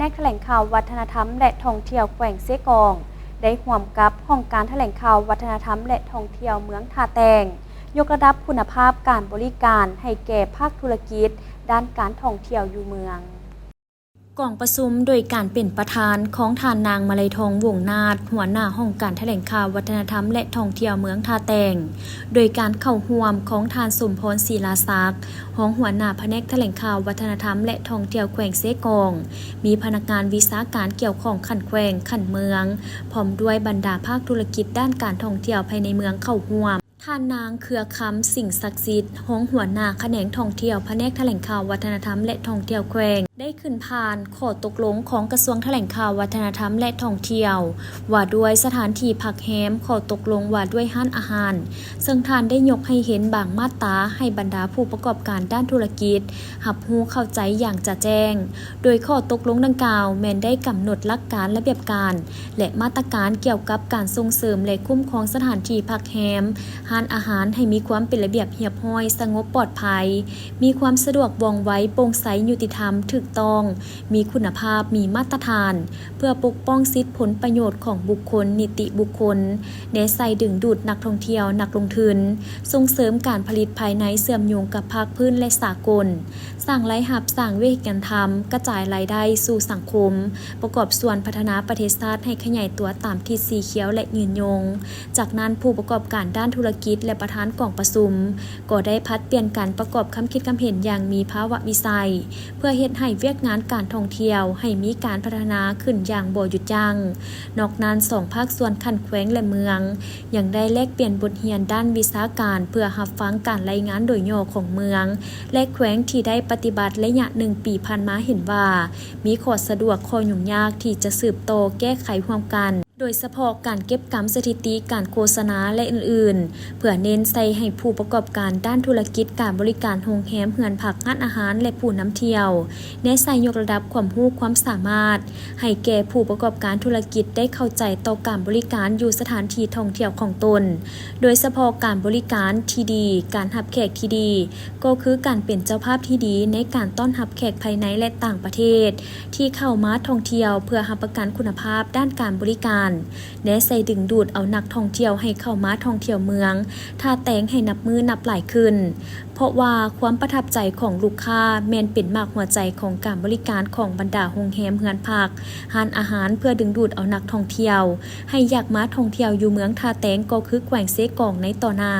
ແນກຖະແຫຼງຂ່າວວັດທະນະທຳ ແລະ ທ່ອງທ່ຽວແຂວງເຊກອງ ໄດ້ຮ່ວມກັບຫ້ອງການຖະແຫຼງຂ່າວວັດທະນະທຳ ແລະ ທ່ອງທ່ຽວເມືອງທ່າແຕງ ຍົກລະດັບຄຸນນະພາບການບໍລິການໃຫ້ແກ່ພາກທຸລະກິດດ້ານການທ່ອງທ່ຽວຢູ່ເມືອງ. ກອງປະຊຸມໂດຍການເປັນປະທານຂອງທ່ານນາງມະໄລທອງ ວົງນາດ ຫົວໜ້າຫ້ອງການຖະແຫຼງຂ່າວວັດທະນະທຳ ແລະ ທ່ອງທ່ຽວເມືອງທ່າແຕງ ໂດຍການເຂົ້າຮ່ວມຂອງທ່ານ ສົມພອນ ສີລາສັກ ຮອງຫົວໜ້າພະແນກຖະແຫຼງຂ່າວວັດທະນະທຳ ແລະ ທ່ອງທ່ຽວແຂວງເຊກອງ, ມີພະນັກງານວິຊາການກ່ຽວຂ້ອງຂັ້ນແຂວງ, ຂັ້ນເມືອງ, ພ້ອມດ້ວຍບັນດາພາກທຸລະກິດດ້ານການທ່ອງທ່ຽວພາຍໃນເມືອງເຂົ້າຮ່ວມ. ທ່ານນາງ ເຄືອຄຳ ສິງສັກສິດ ຮອງຫົວໜ້າຂະແໜງທ່ອງທ່ຽວ ພະແນກຖະແຫຼງຂ່າວວັດທະນະທຳ ແລະ ທ່ອງທ່ຽວແຂວງ ໄດ້ຂຶ້ນຜ່ານຂໍ້ຕົກລົງຂອງກະຊວງຖະແຫຼງຂ່າວ ວັດທະນະທຳ ແລະ ທ່ອງທ່ຽວ ວ່າດ້ວຍສະຖານທີ່ພັກແຮມ, ຂໍ້ຕົກລົງວ່າດ້ວຍຮ້ານອາຫານ, ເຊິ່ງທ່ານໄດ້ຍົກໃຫ້ເຫັນບາງມາດຕາໃຫ້ບັນດາຜູ້ປະກອບການດ້ານທຸລະກິດຮັບຮູ້ເຂົ້າໃຈຢ່າງຈະແຈ້ງ. ໂດຍຂໍ້ຕົກລົງດັ່ງກ່າວແມ່ນໄດ້ກຳນົດຫຼັກການ, ລະບຽບການ ແລະ ມາດຕະການກ່ຽວກັບການສົ່ງເສີມ ແລະ ຄຸ້ມຄອງສະຖານທີ່ພັກແຮມ, ຮ້ານອາຫານໃຫ້ມີຄວາມເປັນລະບຽບຮຽບຮ້ອຍ, ສະຫງົບປອດໄພ, ມີຄວາມສະດວກ ວ່ອງໄວ, ໂປ່ງໃສ, ຍຸຕິທຳ, ຖືກຕ້ອງ, ມີຄຸນນະພາບ, ມີມາດຕະຖານ, ເພື່ອປົກປ້ອງສິດຜົນປະໂຫຍດຂອງບຸກຄົນ, ນິຕິບຸກຄົນ, ແນໃສ່ດຶງດູດນັກທ່ອງທ່ຽວ, ນັກລົງທຶນ, ສົ່ງເສີມການຜະລິດພາຍໃນເຊື່ອມໂຍງກັບພາກພື້ນ ແລະ ສາກົນ, ສ້າງລາຍຮັບ, ສ້າງວຽກງານທຳ, ກະຈາຍລາຍໄດ້ສູ່ສັງຄົມ, ປະກອບສ່ວນພັດທະນາປະເທດຊາດໃຫ້ຂະຫຍາຍຕົວຕາມທິດສີຂຽວ ແລະ ຍືນຍົງ. ຈາກນັ້ນ, ຜູ້ປະກອບການດ້ານທຸລະກິດ ແລະ ປະທານກອງປະຊຸມ ກໍໄດ້ຜັດປ່ຽນກັນປະກອບຄຳຄິດຄຳເຫັນຢ່າງມີພາວະວິໄສ ເພື່ອເຮັດໃຫ້ວຽກງານການທ່ອງທ່ຽວໃຫ້ມີການພັດທະນາຂຶ້ນຢ່າງບໍ່ຢຸດຢັ້ງ. ນອກນັ້ນ, ສອງພາກສ່ວນຂັ້ນແຂວງ ແລະ ເມືອງ ຍັງໄດ້ແລກປ່ຽນບົດຮຽນດ້ານວິຊາການ ເພື່ອຮັບຟັງການລາຍງານໂດຍຫຍໍ້ຂອງເມືອງ ແລະ ແຂວງທີ່ໄດ້ປະຕິບັດໄລຍະໜຶ່ງປີຜ່ານມາ ເຫັນວ່າມີຂໍ້ສະດວກ, ຂໍ້ຫຍຸ້ງຍາກທີ່ຈະສືບຕໍ່ແກ້ໄຂຮ່ວມກັນ, ໂດຍສະເພາະການເກັບກຳສະຖິຕິການໂຄສະນາ ແລະ ອື່ນໆ ເພື່ອເນັ້ນໃສ່ໃຫ້ຜູ້ປະກອບການດ້ານທຸລະກິດການບໍລິການໂຮງແຮມ, ເຮືອນພັກ, ຮ້ານອາຫານ ແລະ ຜູ້ນຳທ່ຽວ ແນໃສ່ຍົກລະດັບຄວາມຮູ້ຄວາມສາມາດ ໃຫ້ແກ່ຜູ້ປະກອບການທຸລະກິດໄດ້ເຂົ້າໃຈຕໍ່ການບໍລິການຢູ່ສະຖານທີ່ທ່ອງທ່ຽວຂອງຕົນ, ໂດຍສະເພາະການບໍລິການທີ່ດີ, ການຮັບແຂກທີ່ດີ ກໍຄືການເປັນເຈົ້າພາບທີ່ດີໃນການຕ້ອນຮັບແຂກພາຍໃນ ແລະ ຕ່າງປະເທດ ທີ່ເຂົ້າມາທ່ອງທ່ຽວ ເພື່ອຮັບປະກັນຄຸນນະພາບດ້ານການບໍລິການ, ແນໃສ່ດຶງດູດເອົານັກທ່ອງທ່ຽວໃຫ້ເຂົ້າມາທ່ອງທ່ຽວເມືອງທ່າແຕງໃຫ້ນັບມື້ນັບຫຼາຍຂຶ້ນ. ເພາະວ່າຄວາມປະທັບໃຈຂອງລູກຄ້າແມ່ນເປັນໝາກຫົວໃຈຂອງການບໍລິການຂອງບັນດາໂຮງແຮມ, ເຮືອນພັກ, ຮ້ານອາຫານ ເພື່ອດຶງດູດເອົານັກທ່ອງທ່ຽວໃຫ້ຢາກມາທ່ອງທ່ຽວຢູ່ເມືອງທ່າແຕງ ກໍຄືແຂວງເຊກອງໃນຕໍ່ໜ້າ.